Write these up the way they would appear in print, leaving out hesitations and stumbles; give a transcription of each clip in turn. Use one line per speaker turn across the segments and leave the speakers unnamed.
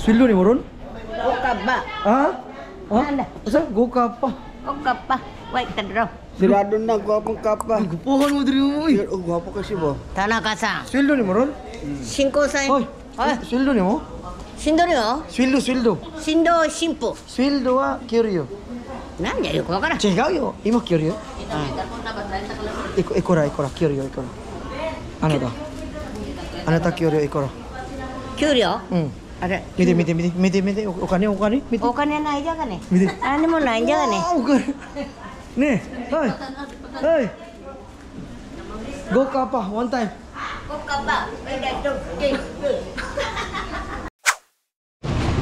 Sweldo ni mo ron?
Okaba.
Ha? Ha?
Ano?
Asa? Go kapa.
Okapa. Wait, tadro.
Sirado na, gwapong kapa.
Gupuhan mo diri mo, uy.
Oh, gwapo kasi ba?
Tanaka-san.
Sweldo ni mo ron?
新興さん。
Hoy,
はい。
sweldo ni mo?
しんどるよ。
Sweldo, sweldo.
新郎新婦。
Sweldo wa kyuryo.
なんじゃよくわからん。
違うよ。今給料。いくらいくら給料いくら。あなた。あなた給料いくら。
給料
うん。
あれ。
見て見て見て見て見てお金お金見て。
お金ないじゃがね。
見て。
何もないんじゃがね。
あお金。ねえ、はい。はい。Go kapa, one time.
おかば。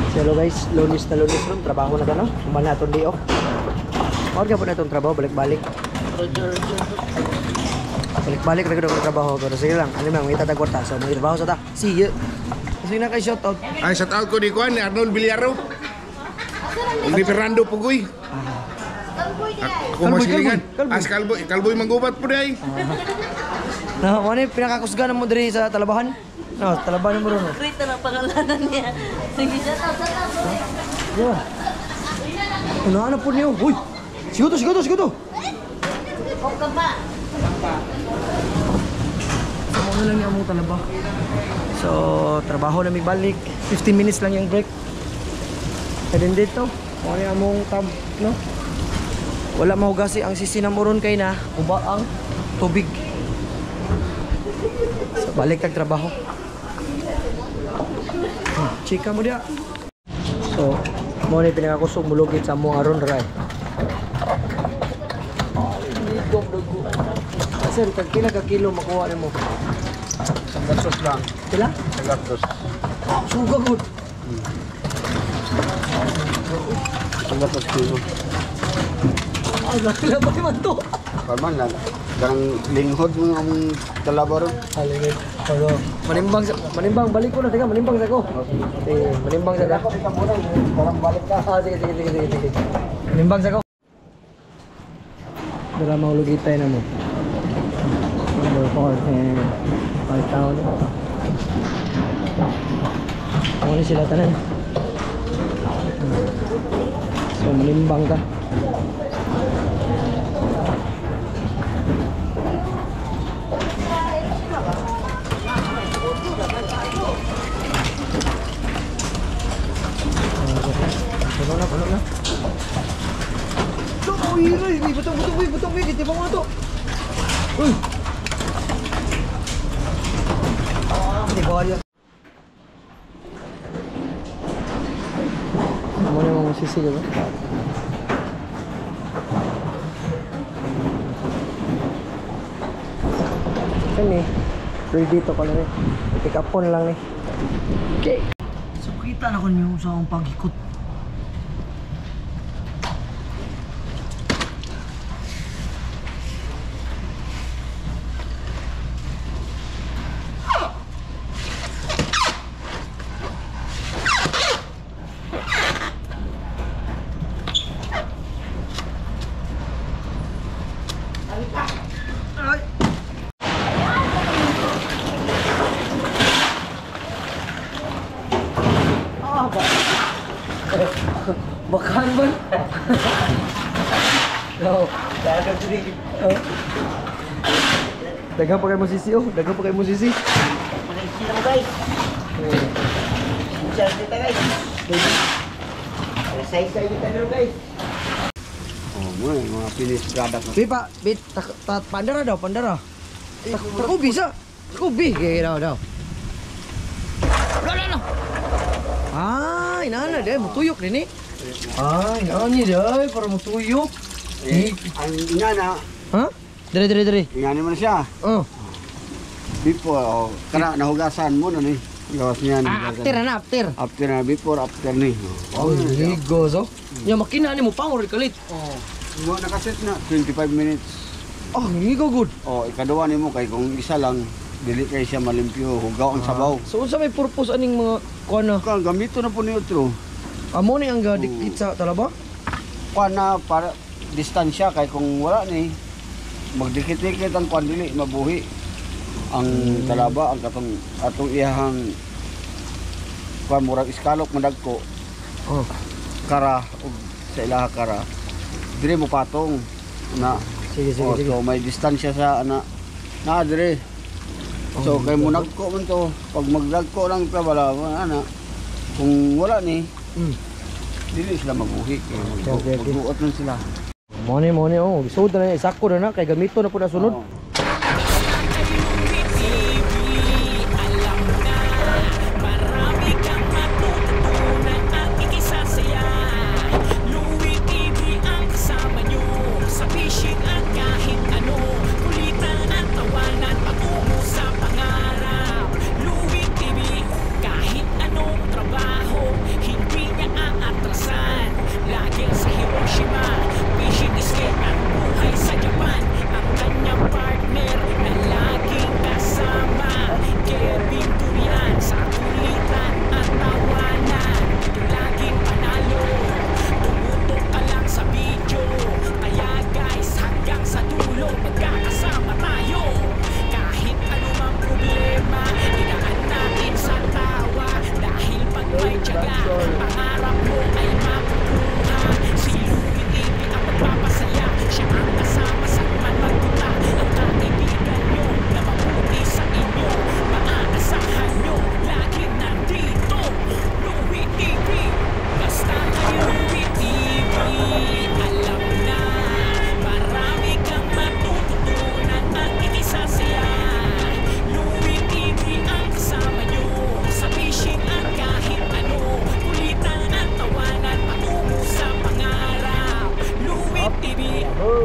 So, hello guys, Lunes na Lunes ron, trabaho na ta no? Human na atong day off. Mao po na itong trabaho, balik-balik. Balik-balik na gud trabaho, pero sige lang, ano lang, may tatagwarta. So, may trabaho sa ta. See you. Sige na kay shoutout.
Ay, shout out ko ni Kuan, ni Arnold Villaro. Ni Fernando Pugoy. Ako
Kalboy,
masilingan.
Kalboy, Kalboy.
Ah, si Kalboy. Kalboy manggubat po di ay.
Na, mo ni pinakakusgan mo diri sa Talabahan? No, Talabahan mo ron. No?
Great na ang pangalanan niya. Sige, shout out, shout out.
Yeah. Ano ano po niyo? Uy! Siguto, siguto, siguto!
おかば。
So, muna lang niya among talaba. So, trabaho na balik. 15 minutes lang yung break. And then dito, mo ni among tab, no? Wala mahugasi ang sisi na moron kay na uba ang tubig. So, balik tag trabaho. Chika mo diya. So, mo ni pinakakusog mulugit sa among aron ray. Sir, tag pila ka kilo makuha nimo?
Sangatos lang.
Pila?
Sangatos.
Suga gud.
Sangatos kilo.
Ay, laki ba man to?
Parman lang. Karang linghod mo ang talaba ron.
Halingit. Pero manimbang sa manimbang balik ko na teka, manimbang sa ko. Sige, manimbang sa da.
Parang balik ka.
Ah, sige sige sige sige sige. Manimbang sa ko. Dala mahulog tayo na mo. Number 4, 10, 5 taon. Ako ni sila tanan. So manimbang ka. Puno na, puno na. Uy, uy, uy, butong, butong, uy, butong, uy, kitibang mo na to. Uy. Ah, hindi ko kaya. Ano na yung mga sisi, diba? Kani, ready to ko na rin. Pick up on lang ni. Okay. So, kita na ko niyo sa akong pag-ikot. Ay. Ah, ba? Bakan ba? No. Oh. Daghang pa kayo musisi oh, daghang pa kayo musisi.
Malaysia mo guys. Siya kita guys. Say-say kita dulu guys.
Oh, mo mga finished product na.
Bi pa, bi ta, ta, pandara daw, pandara. Takubi sa. Takubi kay daw daw. Lo lo lo. Ah, inana de mutuyok din eh. Ah, inani day para mutuyok.
Eh, ang ingana,
Ha? Dire dire dire.
ingani mo na siya.
Oh.
Before, oh, kana nahugasan mo na ni. Gawas niya.
Ah, after na after.
After na, before, after ni.
Oh, ligo so. Ya makina ni mo power kalit.
Oh. Mo nakaset na 25 minutes.
Oh, ligo good.
Oh, ikaduha nimo kay kung isa lang dili kay siya malimpyo, hugaw ang sabaw.
So unsa may purpose aning mga kuan na?
Kan gamito na po ni otro.
Amo ni ang gadikit sa talaba?
Kuan na para distansya kay kung wala ni magdikit-dikit ang kuan dili mabuhi ang talaba ang katong atong iyahang Kuan murag iskalok man dagko
Oh.
kara ug sa ilaha kara. Dire mo patong na.
Sige, sige,
Oh,
sige.
so may distansya sa ana na dire. So
Oh,
kay mo nagko man to, pag magdagko lang ta wala ana. Kung wala ni, dili sila maguhi kay
Okay.
magbuot man sila.
Mo ni oh, gisud na niya, isako na na kay gamito na po na sunod.
Oo.
Alam na marami kang matututunan at ikisasaya. Louie TV ang kasama nyo sa fishing at kahit ano, kulitan at tawanan patungo sa pangarap. Louie TV, kahit anong trabaho, hindi niya aatrasan. Lagi sa Hiroshima, fishing escape at buhay sa Japan. Ang kanyang partner na laging kasama, Kevin Durian, sa kulitan at tawanan. Laging panalo, tumutok ka lang sa video. Kaya guys, hanggang sa dulo, magkakasama tayo. Kahit anumang problema, idaan natin sa tawa. Dahil pag may tiyaga, pangarap mo ay makukuha. Si Louie TV ang magpapasaya. Siya ang kasama saan man magpunta. Ang kaibigan nyo na mabuti sa inyo, maaasahan nyo, laging nandito. Louie TV, basta kay Louie TV. Alam na, marami kang matututunan at ikisasaya. Louie TV ang kasama nyo sa fishing at kahit ano, kulitan at tawanan patungo sa pangarap. Louie TV,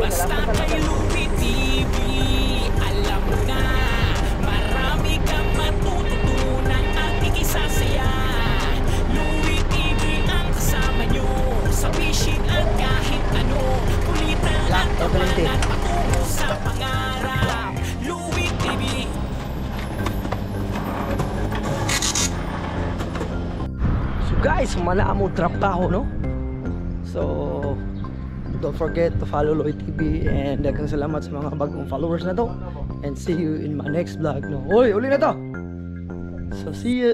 basta kay Louie TV. Alam na, marami kang matututunan at ikisasaya. Louie TV ang kasama nyo sa fishing at kahit ano, kulitan at tawanan patungo sa pangarap. Louie TV.
So guys, mana amo trabaho, no? So don't forget to follow Loy TV and daghang salamat sa mga bagong followers na to. And see you in my next vlog, no? Oy, uli na to. So see you.